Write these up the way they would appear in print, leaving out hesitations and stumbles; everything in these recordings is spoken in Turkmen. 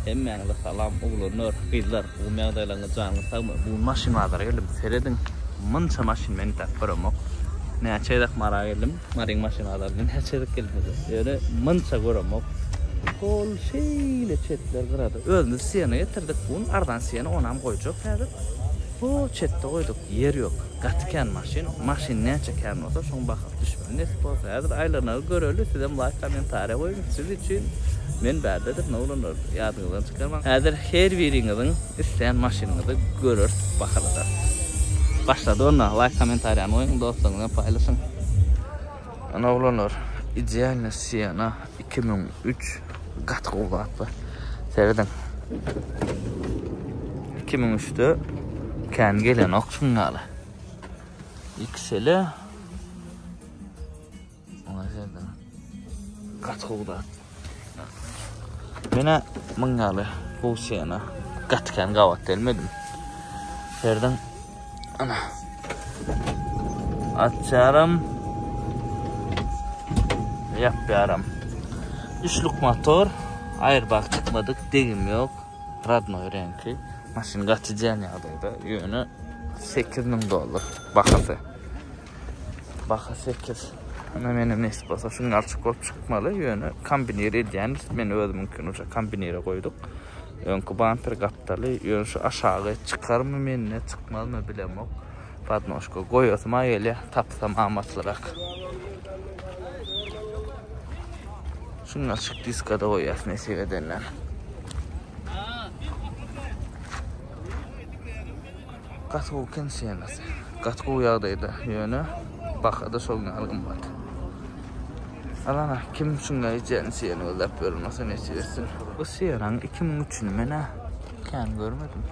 Hemmäňize salam oglanlar, gyzlar, gowmy ýagdaýlaryňyz janyňyz sagmy? Bu gün maşyn bazara geldim. Serediň, munça maşyn men entäk göremok. Näçe gezek Mara geldim. Maryň maşyn bazaryna näçe gezek geldim. Ýöne munça göremok. Hol şeýle çetler gyrada. Özümiz Siena getirdik. Bu gün arzan Siena onam goýjak häzir. Ho çetde goýduk. Ýer ýok. Gaty kän maşyn. Maşyn näçe kän bolsa şoň bahasy düşmeli nesip bolsa. Häzir aýlanaly göreli. Sizem laýk kommentariýa goýuň. Siz üçin men bärdedir oglanlar. Ýadyňyzdan çykarmaň. Häzir her biriňiziň isleýän maşynyňyzy göreris bahaladarys. Başlady onda laýk kommentariýany goýuň dostlaryňyz bilen paýlaşyň. Ana oglanlar idealny Siena 2003 gaty gowy zat bar. Serediň. 2003-de kän gelenok şuň ýaly. XL Oňa serediň. Gaty gowy zat. Menä muň ýaly gowy sena gaty kän gabat gelmedim. Serediň. Ana. Açýaram. Ýapýaram. Üçlük motor. Airbag çykmadyk, degim ýok. Radnoý reňki. Maşyn gaty jan ýagdaýda. Ýöne 8000 dollar bahasy. Baha 8. Ana menem nesip bolsa şuň alçak bolup çykmaly. Ýöne kombinir edýän. Men özümiňkini uje kombinire goýduk. Öňki bamper gapdaly. Ýöne şu aşagy çykarmy mende, çykmazmy bilemok. Podnožka goýasym-a gelýär, tapsam amatlyrak. Şuny açyk diskada goýýas nesip edenden. Gaty gowy kensiýanasy. Gaty gowy ýagdaýda. Ýöne baha-da şol ýaly gymmat. Alana kim şunga ejäni siýeni gözläp ýören bolsa nesip etsin. Bu Sierra-nyň 2003-üni men-ä kän görmedim.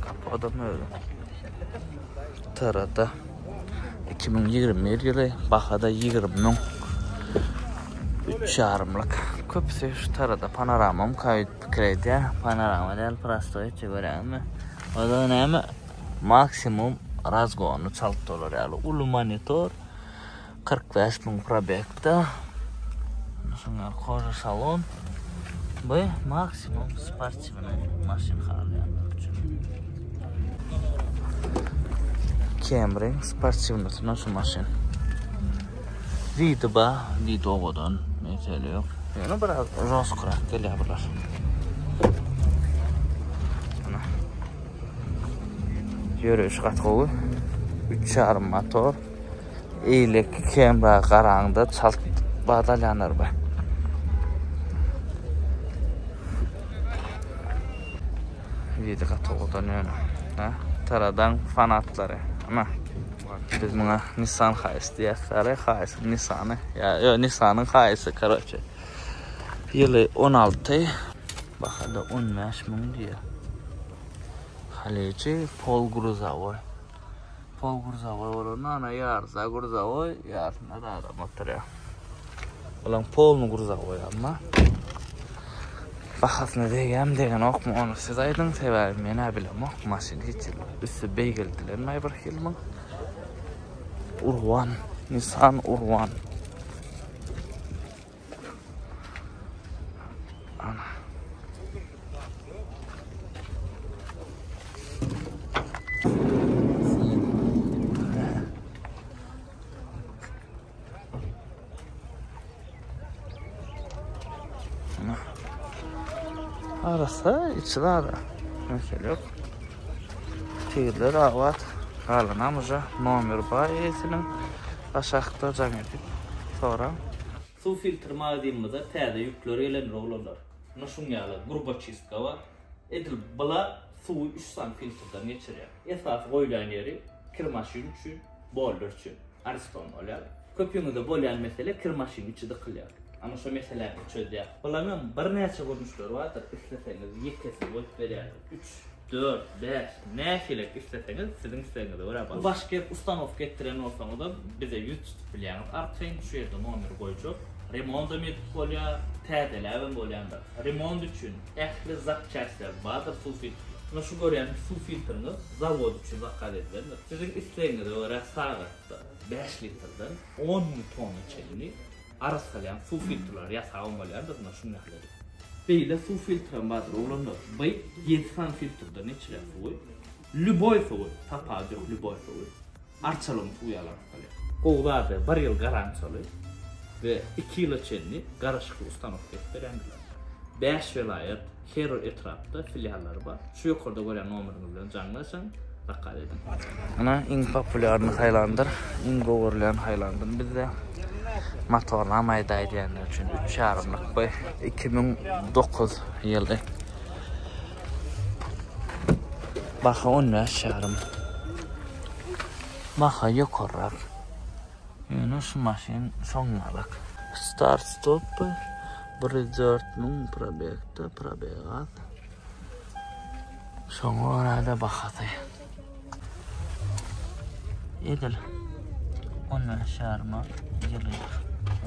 Kapodam özi. Tarada 2021 ýyly baha-da 20 müň. Üç ýarymlyk. Köpüsi şu tarada panoramam kaýyt pikir edýär. Panorama däl, prostoý içi göräýme. O-da näme? Maksimum razgony çalt bolar ýaly. Uly monitor. 45 müň probegda. Şuňa koža salon. Bu maksimum sportiwnyý maşyn halaýanlar üçin. Camry sportiwnysyna şu maşyn. Widi ba, widi owadan, mesele ýok. Ýöne biraz žostkyrak gelýär bular. Ana. Ýöreýşi gaty gowy. 3,5 motor. Eýleki Camry garaňda çalt bat alýanlar bar. Widi gaty owadan ýöne. Ha, Taradaň fanatlary. Ana. Biz muňa Nissan Hiace diýýäs. Sary Hiace Nissany. Ýa, ýo, Nissanyň Hiace, karoçe. Ýyly 16, bahada 15 müň diýýär. Haleýji pol gruzawoý. Pol gruzawoý bolanda ana ýarysy gruzawoý, ýarysynda da adam oturýar. Olaň polny gruzawoý amma. Bahasyna degýärmi degenokmy ony siz aýdyň sebäbi men-ä bilemok maşyn hiç hili üsti beýgeldilenmaý bir hili muň. Urban Nissan Urban. Ana. Arassa içi zada. Mesele yok. Tigirler abat. Galanam uja nomer bar eýesiniň. Aşakda jaň edip soraň. Suw filtr magazynymyza täze ýükler gelendir oglanlar. Muna şuň ýaly gruba çistka bar. Edil bula suwy 3 sany filtrden geçirýär. Esasy goýulýan ýeri kir maşyn üçin, boiler üçin. Ariston bolýar. Köpüňizde bolýan mesele kir maşynyň içi dykylýar. Ana şo meseläni çözýär. Bularyňam birnäçe görnüşleri bardyr. Isleseňiz ýekesini goýup berýärler. Üç, dört, bäş, nähilek isleseňiz siziň islegiňize görä bar. Başga ýer ustanowka etdiren bolsaňyzam bize ýüz tutup bilýäňiz arkaýyn. Şu ýerde nomeri goýjak. Remondam edip bolýar, täzeläbem bolýandyr. Remont üçin ähli zapçastler bardyr suw filtri. Muna şu görýän suw filtriňiz zawod üçin zakaz edilendir. Siziň islegiňize görä sagatda bäş litrden 10 müň tonna çenli arassalaýan suw filtrleri ýasabam bolýandyr muna şuny ýaly edip. Beýle suw filtrem bardyr oglanlar. By ýedi sany filtrden geçirýär suwy. Lýuboý suwy, tapawudy ýok lýuboý suwy. Arçalygyň suwy ýaly arassalýar. Gowy zady bir ýyl garantiýaly we iki ýyla çenli garaşykly ustanowka edip berýändirler. Bäş welaýat, her bir etrapda filiallary bar. Şu ýokarda görýän nomeriňiz bilen jaňlaşyň, zakaz ediň. Ana iň populýarny Highlander, iň gowy görülýän Highlander bizde. Motorynam aýdaý diýenler üçin üç ýarymlyk bu 2009 ýyly. Baha 15 ýarym. Baha ýokarrak. Ýöne şu maşyn soňňalak. Start stop 104 000 probegde, probeg az. Şoňa görä-de bahasy. Edil 15 ýaryma ýyly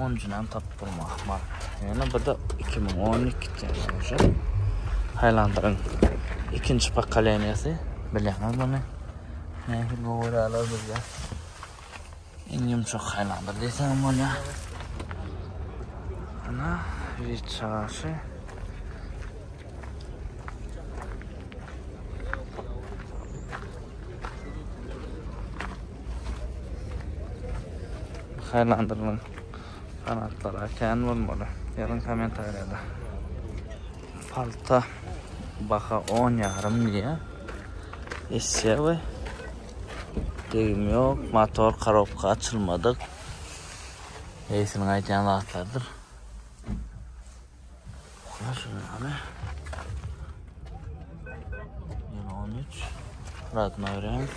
onjunam tapyp bolmaz ahmal. Ýöne bu da 2012 uje. Highlanderyň ikinji pokoleniýasy. Bilýäňiz muny. Nähili gowy görýärler bizde. Iň ýumşak Highlander diýseňem bolýar. Ana, wiçaşy. Highlander'ın fanatlary kän bolmaly. Ýazyň kommentariýada. Palta baha 10 ýarym diýýär. Esse we degim ýok, motor korobka açylmadyk. Eýesiniň aýdýan zatlarydyr. Şuny Ýyl 13. Radnoý reňk.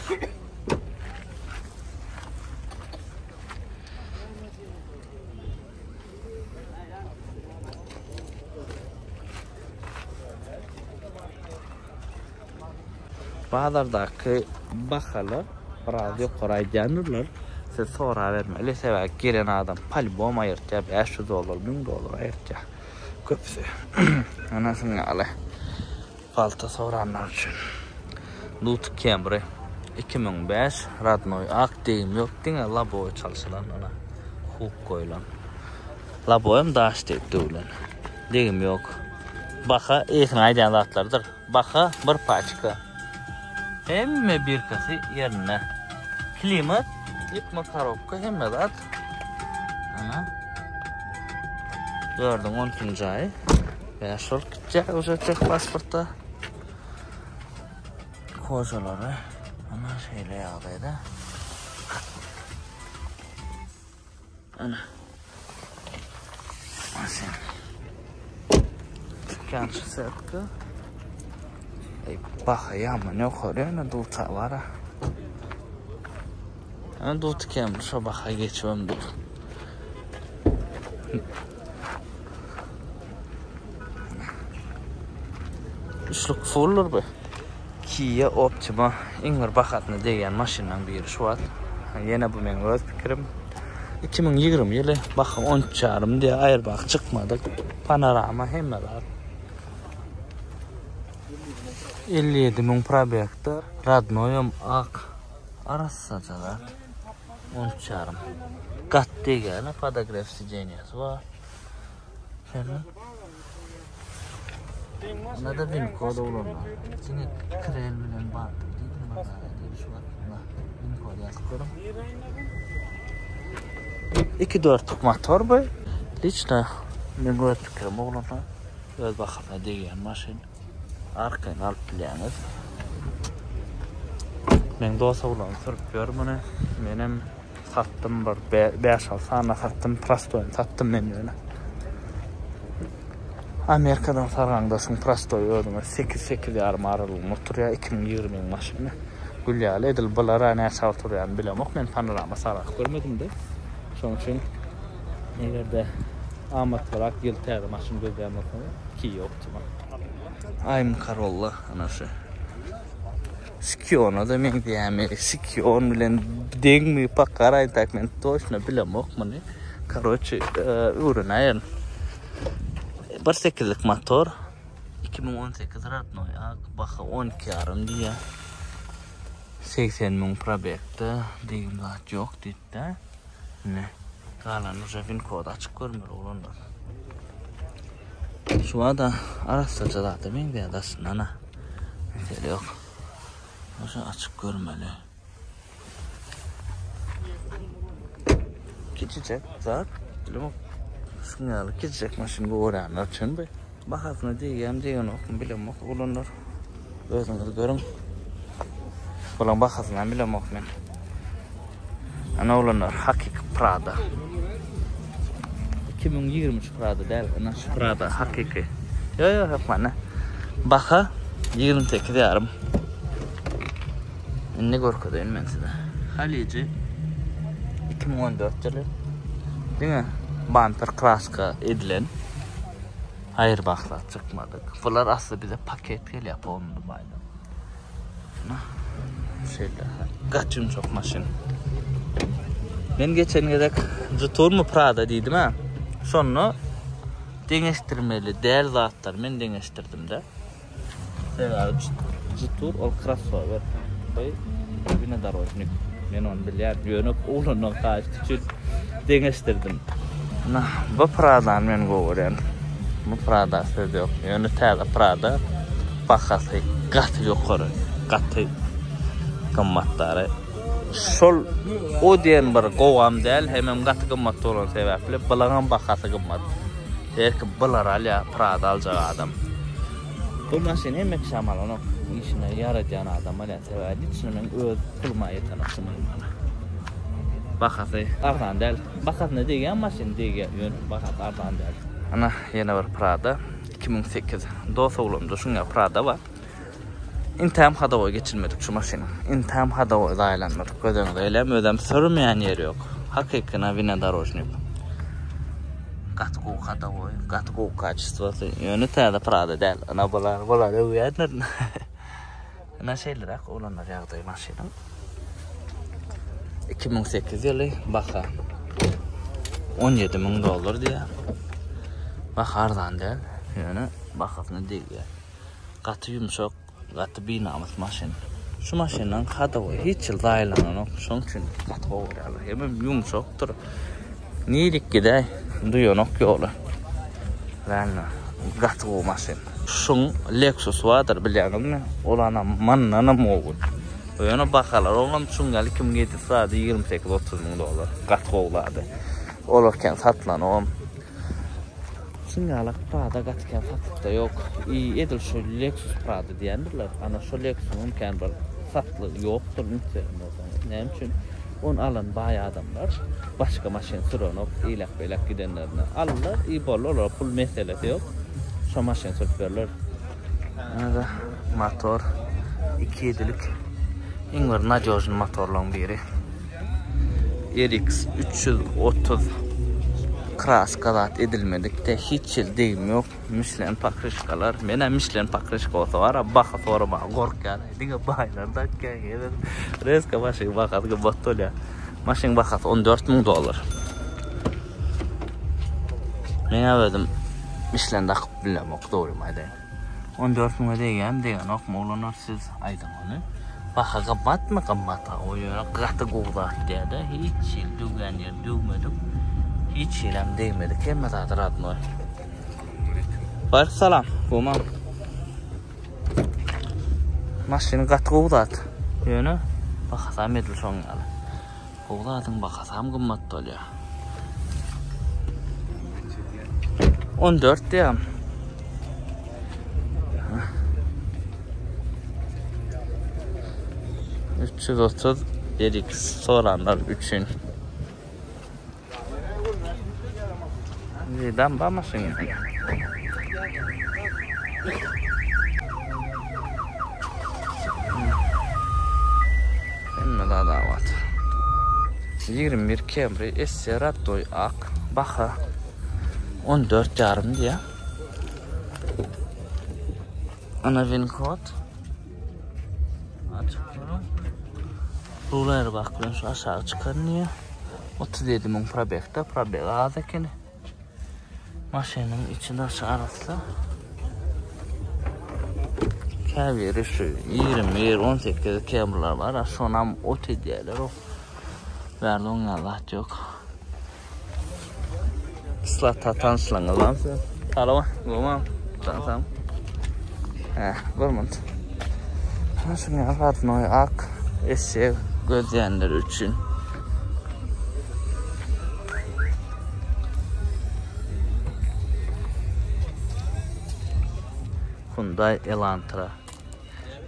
Bazardaky bahalar biraz ýokary aýdýandyrlar. Siz sorabermeli, sebäbi gelen adam polibom aýyrtýar, 500 dollar, 1000 dollar aýyrtýar. Köpüsi. Ana şuň ýaly. Palta soranlar üçin. Dut Camry 2005 radnoý ak degim ýok, diňe labowy çalşylan ana. Huk goýlan. Laboýam daş degip döwlen. Degim ýok. Baha eýesiniň aýdýan zatlarydyr. Baha bir paçka. Hemme birkasy ýerinde. Klimat, ýykma korobka hemme zat. Ana. Dördüň on ikinji aýy. Bäş bolup gitjek uje teh pasportda. Kožalary. Ana şeýle ýagdaýda. Ana. Maşyn. Dükkançy setka. Ey, baha ýaman ýokary ýöne duta bara. Ana dut kem şo baha geçibem dur. Üçlük fulldur bu. Kia Optima iň bir bahasyna degýän maşynlaryň biri şu wagt. Ýene bu meň öz pikirim. 2020 ýyly baha 13 ýarym diýýär, aýrbag çykmadyk. Panorama hemme zat. 57 müň probegde, radnoýam ak, arassaja zat. 13 ýarym. Gat degýär, podogref sidenýasy bar. Şeýle. Bunda da win kod oglanlar. Diňe krel bilen bardyr diýdim bazara diýdi şu wagt. Win kod ýazyp görüň. 2 dörtlük motor bu. Liçno men öz pikirim oglanlar. Öz bahasyna degýän maşyn. Arkaýyn alyp bilýäňiz. Meň dos oglanym sürüp ýör muny. Menem Satdym bir 5-6 sany satdym, prostoýny satdym men ýöne. Amerikadan sargaňda şuň prostoý özüňe 8-8 ýarym aralygynda oturýar 2020-iň maşyny. Gül ýaly edil bulara näçe oturýanyny bilemok men panorama sargap görmedim-de. Şonuň üçin eger-de amatlyrak ýyl täze maşyn gözleýän bolsaňyz Kia Optima. Aým Corolla ana şu. Sikiona-da meňzeýärmi? Sikion bilen deňmi? Paka aýtsak men toçno bilemok muny. Karoçi, öwrenäýerin. Bir sekizlik motor. 2018 radnoý ak, baha 12 ýarym diýýär. 80 müň probegde, degim zat ýok diýdi-de. Ine, galany uje win kody açyp görmeli oglanlar. Şu bada arassaja zada meňzeýär daşyndan-a. Mesele ýok. Şu açyp görmeli. Kiçijek zat. Bilemok. Şuň ýaly kiçijek maşyn görýänler üçin bu. Bahasyna diýýän diýenokmy bilemok oglanlar. Özüňiz görüň. Bulaň bahasyny hem bilemok men. Ana oglanlar hakyky Prada. 2023 Prada däl, ana şu Prada hakyky. Ýo ýo hökman. Baha 28 ýarym. Indi görkezeýin men size. Haliji 2014 ýyly. Diňe bamper kraska edilen. Aýyrbaklar çykmadyk. Bular asly bize paket gelýär polny Dubaýdan. Şeýle. Gaty ýumşak maşyn. Men geçen gezek Jetour mu Prada diýdim ha. Şonda deňeşdirmeli däl zatlar men deňeşdirdim-de. Sebäbi Jetour ol crossover. Bu wnedorožnik. Men ony bilýän. Ýöne oglandan haýyşt üçin deňeşdirdim. Ana, bu Pradany men gowy görýän. Bu Prada söz ýok. Ýöne täze Prada bahasy gaty ýokary. Gaty gymmatdary. Şol o diýen bir gowam däl, hemem gaty gymmat bolan sebäpli bulaňam bahasy gymmat. Her kim bular alýar, Prada aljak adam. Bu maşyny hemme kişi alanok. Işine ýaradýan adam alýar. Sebäbi liçno meň öz puluma ýetenok şu maşyn. Bahasy arzan däl. Bahasyna degýän maşyn degýär, ýöne bahasy arzan däl. Ana, ýene bir Prada 2008. Dos oglanymda şuň ýaly Prada bar. Intäm hadowoý geçilmedik şu maşynyň. Intäm hadowoý zaýalanmadyk göz öňüňize gelýärmi? Özem sürmeýän ýeri ýok. Hakyky na wnedorožnik. Gaty gowy hadowoý, gaty gowy kaçestwosy. Ýöne täze Prada däl. Ana bular, bular öwýändir. Ana şeýleräk oglanlar ýagdaýy maşynyň. 2008 ýyly baha 17 müň dollar diýýär. Baha arzan däl, ýöne bahasyna degýär. Gaty ýumşak, gaty binamys maşyn. Şu maşyndan hadowy hiç ýyl zaýalananok. Şoň üçin gaty gowy görýärler. Hemem ýumşakdyr. Nirik gidäý, duýanok ýoly. Realno gaty gowy maşyn. Şuň Lexus bardyr bilýäňizmi? Ol anam mandanam gowy. Ýöne bahalar oňam şuň ýaly 2007 zady 28-30 müň dollar. Gaty gowy zady. Olar kän satylanogam. Şuň ýaly Prada gaty kän satlykda ýok. I edil şu Lexus Prada diýendirler. Ana şo Lexusyň kän bir satlygy ýokdur üns beren bolsaňyz. Näme üçin? Ony alan baý adamlar başga maşyn sürenok eýläk beýläk gidenlerinde. Aldylar i boldy olara pul meselesi ýok. Şo maşyn sürüp ýörler. Ana-da motor iki ýedilik iň bir nadýožnyý motorlaryň biri. RX 330 kraska zat edilmedik de hiç ýeri degim ýok. Michelin pokryşkalar. Menä Michelin pokryşka bolsa bar, baha soramaga gorkýan. Diňe baýlar dakýan gezer. Rezka maşynyň bahasy gymmat bolýar. Maşynyň bahasy 14 müň dollar. Men özüm Michelin dakyp bilemok, dogrymy aýdaýyn. 14 müňe degýärmi, degenokmy oglanlar siz aýdyň ony. Baha gymmatmy? Gymmat. O ýöne gaty gowy zat diýýär-de. Hiç hili döwýän ýeri döwmedik. Hiç hilem degmedik. Hemme zady radnoý. Waleýkim salam. Gowmy? Maşyn gaty gowy zat. Ýöne bahasam edil şoň ýaly. Gowy zadyň bahasam gymmat bolýar. 14 diýýän. 330 RX soranlar üçin. Zidam bar maşyn. Hemme zat abat. 21 Camry SC Raddoy ak baha 14 ýarym diýýär. Ana win kod. Açyk duruň. Rul airbag bilen şu aşağı çykan diýýär. 37 müň probegde, probeg az ekeni. Maşynyň içi daşy arassa. Käbiri şu 21, 18 Camry'lar bar, şonam ot edýärler o. Bärde oň ýaly zat ýok. Kislota tanşlygyňyz barmy? Salam, gowmy? Utansam. Heh, bir minut. Ha, şuny ýaly rodnoý ak eşek gözleýänler üçin. Hyundai Elantra.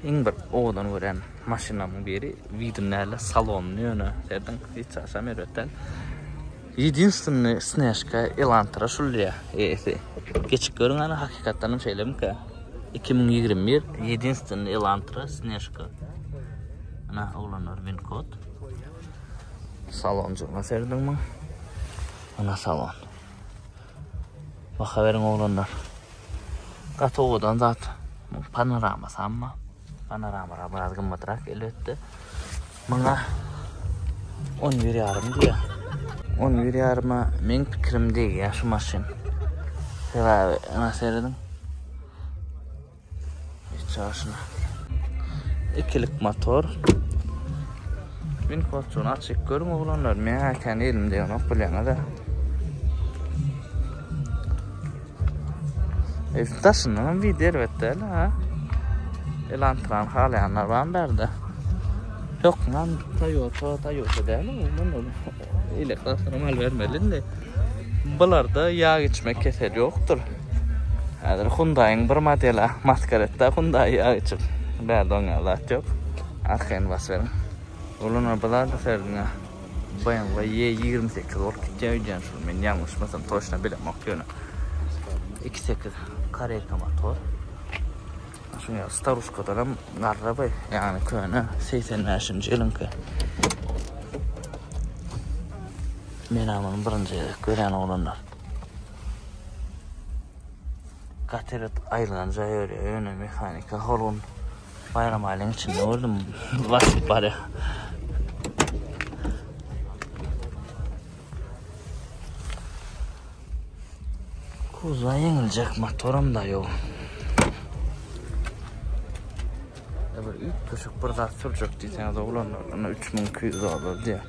Iň bir owadan görýän maşynlarymyň biri. Widini däl-de, salonyny ýöne serediň, hiç aşam erbet däl. Ýedinstwennyý Snežka Elantra şul diýýär eýesi. Geçip görüň ana hakykatdan hem şeýlemikä? 2021 Ýedinstwennyý Elantra Snežka. Ana oglanlar win kod. Salonjygyna serediň muň. Ana salon. Baha beriň oglanlar. Gaty owadan zat. Panoramasy amma. Panoramalar biraz gymmatrak elbetde. Muňa on bir ýarym diýýär. On bir ýaryma meň pikirim degýär şu maşyn. Sebäbi ina serediň. Hiç aşyna. Ikilik motor. Min kolçugyny açyp görüň oglanlar. Men erken elim degenok bilýäňiz-ä. Eýsem daşyndan hem video erbet däl ha. Elantrany halaýanlar barmy bärde? Hökman Toyota, Toyota däl mundan Ile zatlaram alybermeli indi. Bularda ýag içmek keseli ýokdur. Häzir Hyundai-iň bir modeli maskaretda Hyundai ýag içip. Bärde oňa zat ýok. Arkaýyn bas beriň. Olanlar bu zada serediň. BMW E28 bolup gitýär öýdýän şul men ýalňyşmasam toçna bilemok ýöne. 2.8 kareta motor. Şuň ýaly staruşkadan hem garra bu, ýagny köne 85-nji ýylyňky. Men muny birinji gezek görýän oglanlar. Gaty erbet aýylganç ýörýär ýöne mehanika holgun Baýramalyň içinde gördüm basyp barýar. Kuza ýeňiljek motoram da ýok. Bir üýtgeşik bir zat sürjek diýseňiz oglanlar, onda 3200 dollar diýýär.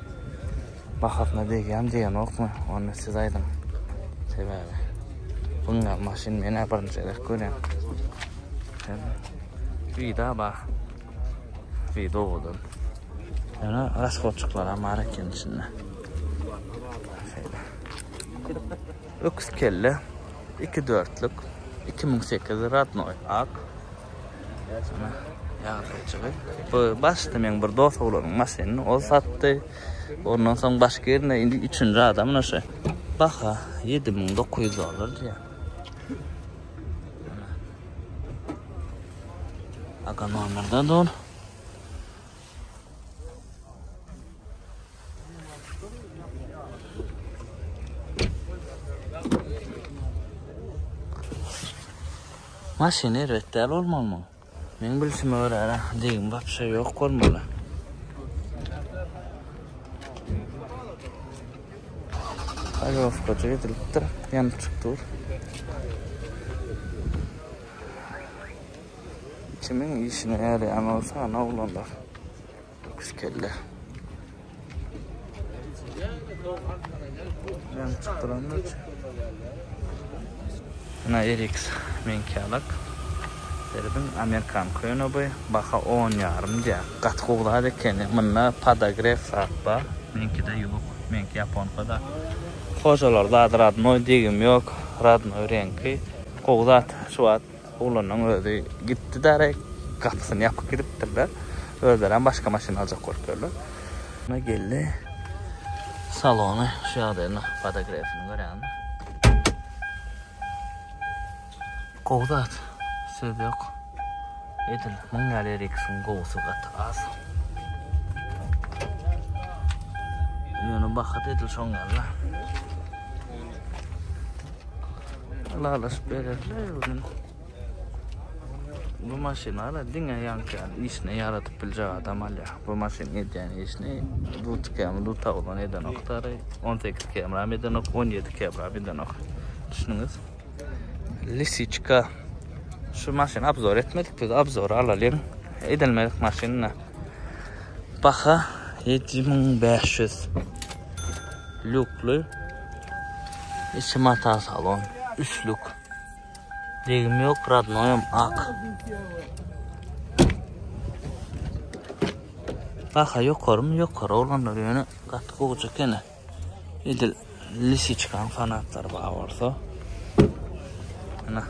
Bahasyna degýämi degenokmy, ony siz aýdyň. Sebäbi bunga maşyn men-ä birinji gezek görýän. Vida bar. Vida owadan. Ýöne rashodçyklaram bar eken içinde. Şeýle. Öküz kelle. 2 dörtlük. 2008 radnoý ak. Ýagdaýjygy. Bu başda meň bir dost oglanyň maşynyny ol satdy. Ondan soň başga ýerine indi üçünji adam muna şu. Baha 7900 dollar diýýär. Aga nomerden dur. Maşyn erbet däl bolmalymy? Meň bilşime görä degim wapşe ýok bolmaly. Polirowkaja edilipdir, ýanyp çykyp dur. Kimiň işine ýaraýan bolsa ana oglanlar. Öküz kelle. Ýanyp çykyp durandyr. Ina RX meňki alak. Serediň Amerikan köne bu. Baha on ýarym diýýär. Gaty gowy zat ekeni. Munda podogref zat bar. Meňkide ýok. Meňki ýaponkada. Kožalar zat radnoý degim ýok. Radnoý reňki. Gowy zat. Şu wagt oglanyň özi gitdi däre gapysyny ýapyp gidipdirler. Özlerem başga maşyn aljak bolup ýörler. Muna geldi. Salony şu ýagdaýynda podogrefini görýäňizmi? Gowy zat. Söz ýok. Edil muň ýaly RX-iň gowusy gaty az. Ýöne baha-da edil şoň ýaly. Ylalaşyp bererler bugün. Bu maşyny ala diňe ýaňky ýaly işine ýaradyp biljek adam alýar. Bu maşynyň edýän işini Dut km, Dut tagdan edenok dary, 18 km edenok, 17 km edenok. Düşündüňiz? Lisiçka. Şu maşyny obzor etmedik biz, obzor alalyň. Edilmedik maşyny. Baha 7500. Lýukly. Içi mata salon. Üçlük. Degim ýok, radnoýam ak. Baha ýokarymy? Ýokary oglanlar ýöne gaty gowja ekeni. Edil lisiçkaň fanatlary bar bolsa. Ana.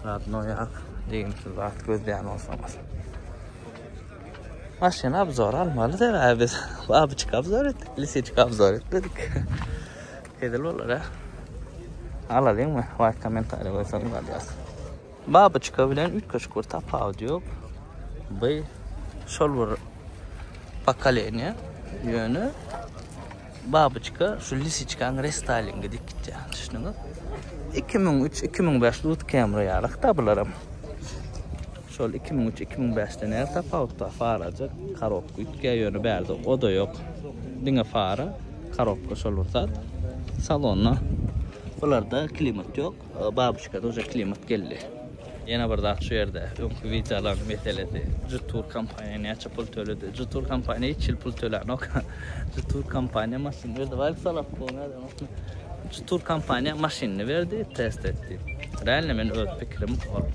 Radnoý ak degimsiz zat gözleýän bolsaňyz. Maşyn obzor almaly sebäbi biz babyçka obzor etdik, lisiçka obzor etmedik. Hezil bolar ha. Alalyňmy? Laýk kommentariýa goýsaňyz alýas. Babyçka bilen üýtgeşik bir tapawudy ýok. Bu şol bir pokoleniýa. Ýöne babyçka şu lisiçkaň restaýlingi diýip gitýär. Düşündiňiz? 2003, 2005 Lut Camry ýaly bularam. Şol 2003, 2005-den näme tapawut bar? Farajyk, korobka üýtgär, ýöne bärde o-da ýok. Diňe fara, korobka şol bir zat. Salonda bularda klimat ýok. Babuçkada uje klimat geldi. Ýene bir zat şu ýerde, öňki wideolaryň meselesi. Jetour kompaniýa näçe pul töledi? Jetour kompaniýa hiç hili pul tölänok. Jetour kompaniýa maşyn berdi. Waýk salap bu Jetour kompaniýa maşynyny berdi, test etdi. Realno men öz pikirim ol.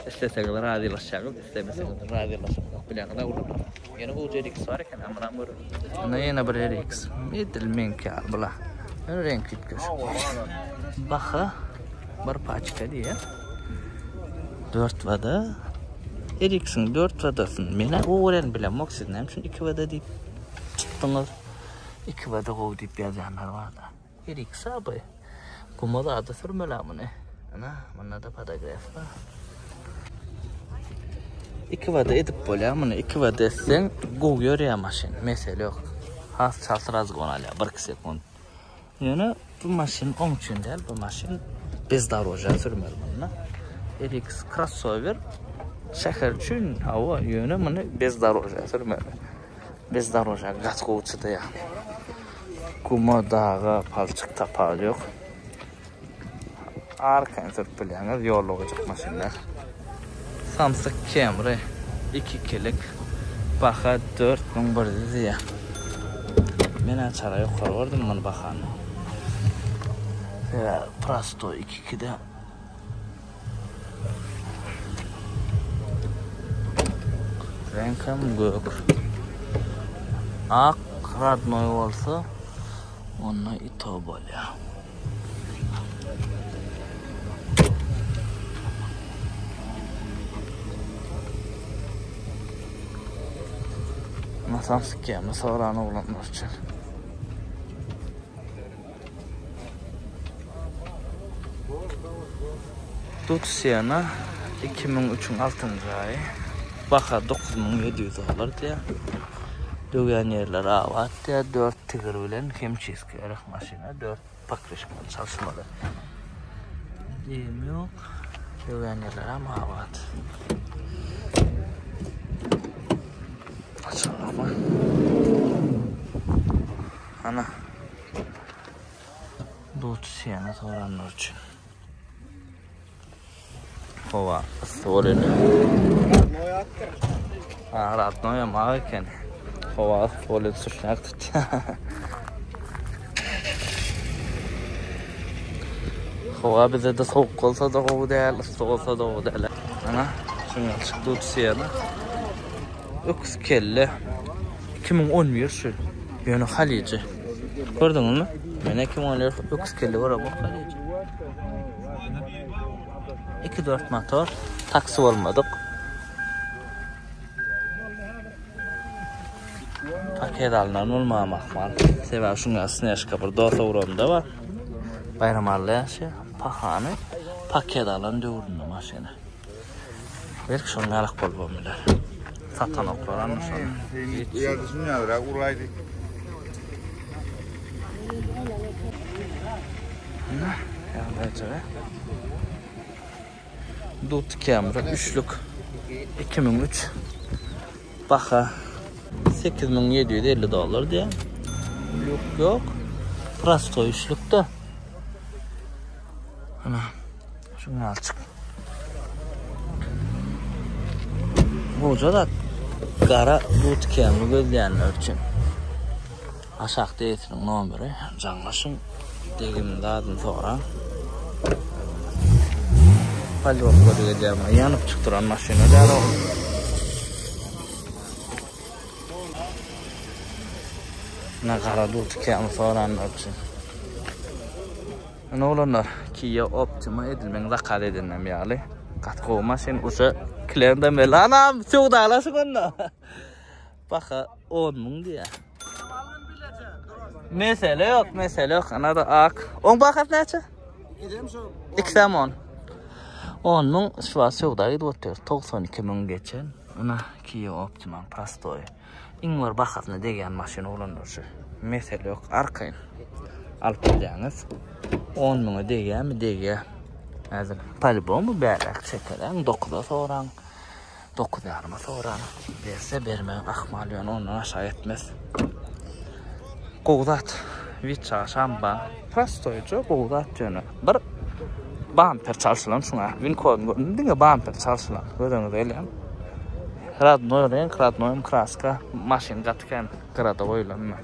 Isleseňiz razylaşýaňyz, islemeseňiz razylaşamzok bilýäňiz-ä ulanlar. Ýene gowy RX bar eken, amynam görün. Ine ýene bir RX. Edil meňki ýaly bula. Ýöne reňki üýtgeşik. Baha bir paçka diýýär. 4 wada. RX-iň 4 wadasyny men-ä gowy görýän bilemok, siz näme üçin 2 wada diýip çykdyňyz? 2 wada gowy diýip ýazýanlar bar-da. Erik saby. Guma zada sürmeli muny. Ana, munda-da podogref bar. Iki wada edip bolýar muny. Iki wada etseň gowy ýörýär maşyn. Mesele ýok. Has çalt razgon alýar, 1-2 sekund. Ýöne bu maşyn oň üçin däl, bu maşyn bezdoroža sürmeli muny. RX crossover şäher üçin, hawa, ýöne muny bezdoroža sürmeli. Bezdoroža gaty gowy çydaýar. Guma, daga, palçyk tapawudy ýok. Arkaýyn sürüp bilýäňiz, ýolda goýjak maşynlar. Samsyk Camry 2 ikilik baha 4100 diýýär. Men-ä çara ýokary gördüm muny bahany. Sebäbi prostoý 2 ikide Reňkem gök. Ak radnoý bolsa, onda ito bolýar. Nasam sikýärmi soran oglanlar üçin. Tutsiýana 2003-iň altynjy aýy. Baha 9700 dollar diýýär. Döwýän ýerleri abat diýýär. 4 tigir bilen hemçiski gerek maşyna 4 pokrişkany çalyşmaly. Diýim ýok. Döwýän ýerleri hem abat. Açalakmy? Ana. Dutsyýany soranlar üçin. Howa yssy bolýar. Ha, radnoý hem ak eken. Howa yssy bolýar, suşnak tutýar. Howa bize-de sowuk bolsa-da gowy däl, yssy bolsa-da gowy däl. Ana, şuňa çyk Dutsyýany. Öküz kelle. 2011 şu. Ýöne halyjy. Gördüňizmi? Men 2011 öküz kelle göremok halyjy. 2.4 motor, taksi bolmadyk. Paket alynan bolmagam ahmal. Sebäbi şuňa Snežka bir dos ugramda bar. Baýramally ýaşaýar. Pahany paket alan döwründe maşyny. Belki şonuň ýalak bolubam biler. Satanoklar anna şony. Bu ýerde şuny ýalyrak uraýdy. Ine, ýagdaýjygy. Dut Camry üçlük 2003 baha 8750 dollar diýýär. Lýuk ýok. Prostoý üçlükde. Ana. Şuny alçyk. Goja zat gara bootcamp'i gözleýänler üçin. Aşakda eýesiniň nomeri. Jaňlaşyň. Degimli zadyny soraň. Polirowka diýilýär muňa. Ýanyp çykdyran maşyna däl o. Ine gara dut kämi soranlar üçin. Ine oglanlar, Kia Optima edil meň zakaz edenim ýaly. Gaty gowy maşyn, uje klendem belli. Anam, söwdalaşyk onda. Baha 10 müň diýýär. Mesele ýok, mesele ýok. Ana-da ak. Oň bahasy näçe? Ikisem 10. 10 müň şu wagt söwda gidip otyr. 92 müň geçen. Ana Kia Optima prostoý. Iň bir bahasyna degýän maşyn oglanlar şu. Mesele ýok, arkaýyn alyp bilýäňiz. 10 müňe degýärmi? Degýär. Häzir polibom bäräk çekeläň, 9-a soraň. 9 ýaryma soraň. Berse bermegi ahmal ýöne ondan aşağı etmez. Gowy zat. Witça şamba. Prostoýja gowy zat ýöne. Bir bamper çalşylan şuňa. Win koduny gördüm. Diňe bamper çalşylan. Göz öňüňize gelýän. Radnoý reňk, radnoýum kraska. Maşyn gaty kän gyrada goýulan.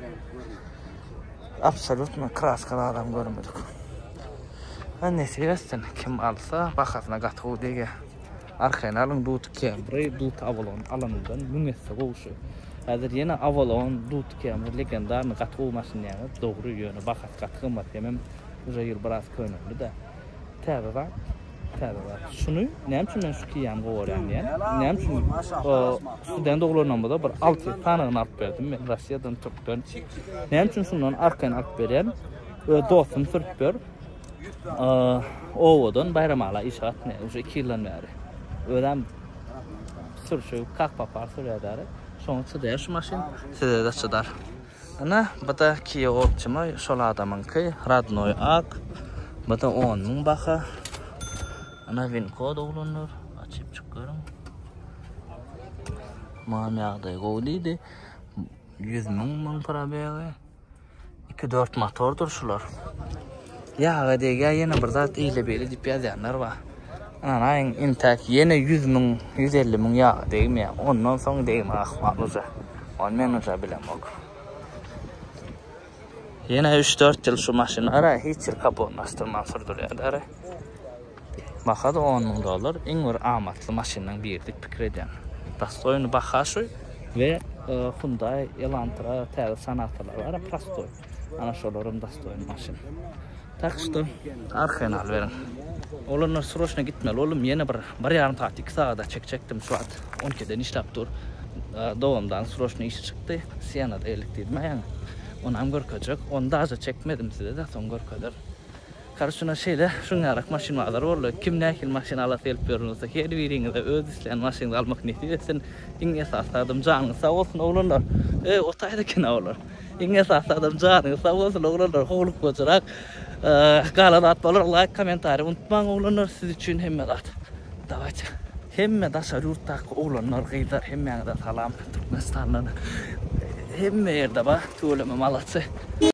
Absolutno kraska zadam görmedik. Ha nesip etsin. Kim alsa bahasyna gaty gowy degýär. Arkaýyn alyň Dut Camry, Dut Avalon alanyňdan 1000 esse gowy şu. Häzir ýene Avalon, Dut Camry legendarny gaty gowy maşyn diýýäňiz. Dogry, ýöne bahasy gaty gymmat hemem uje ýyl biraz köneldi-de. Täze zat, täze zat. Şuny näme üçin men şu Kia-ny gowy görýän diýen. Näme üçin student oglanlarymyza bir 6 sanyny alyp berdim men Russiýadan, Türkden. Näme üçin şundan arkaýyn alyp berýän? Öz dostum sürüp ber. Owadan Baýramala işe gatnaýar uje 2 ýyldan bäri. Özem sürşi kak papar sürýär däri. Şoňa çydaýar şu maşyn, size-de çydar. Ana, bu-da Kia Optima, şol adamyňky, radnoý ak. Bu-da 10 müň baha. Ana, win kod oglanlar, açyp çyk görüň. Muňam ýagdaýy gowy diýdi. 100 müň müň probegi. 2-4 motordyr şular. Ýaga degýär ýene bir zat eýle-beýle diýip ýazýanlar bar. Ynanaýyň intäk ýene 100 müň, 150 müň ýaga degmeýär. Ondan soň degme ahmal uje. Ony men uje bilemok. Ýene 3-4 ýyl şu maşyn ara hiç ýyl kapotyny açdyrman sürdürýär däri. Baha-da 10 müň dollar. Iň bir amatly maşynlaryň biri diýip pikir edýän. Dostoýny baha şu we Hyundai Elantra täze Sonatalar bar, prostoý. Ana şolaram dostoýny maşyn. Tak şto arkaýyn alyberiň. Oglanlar sroçno gitmeli boldum. Ýene bir bir ýarym sagat, iki sagada çekjekdim. Şu wagt 12-den işläp dur. Dogamdan sroçno işi çykdy. Sienada geldik diýdim ýaňy. Onam görkezjek. Ony daže çekmedim size-de, soň görkezerin. Karşyna şeýle şuňňarak maşyn bazary boldy. Kim nähili maşyn alasy gelip ýören bolsa her biriňize öz isleýän maşynyňyzy almak nesip etsin. Iň esasy zadam janyňyz sag bolsun oglanlar. Eý otaýda eken olar. Iň esasy zadam janyňyz sag bolsun oglanlar. Howlukmajyrak galan zat bolar. Laýk kommentariý unutmaň oglanlar siz üçin hemme zat. Dawayte. Hemme daşary ýurtdaky oglanlar gyzlar hemmäňize salam Türkmenistandan. Hemme ýerde bar tüweleme malatsy.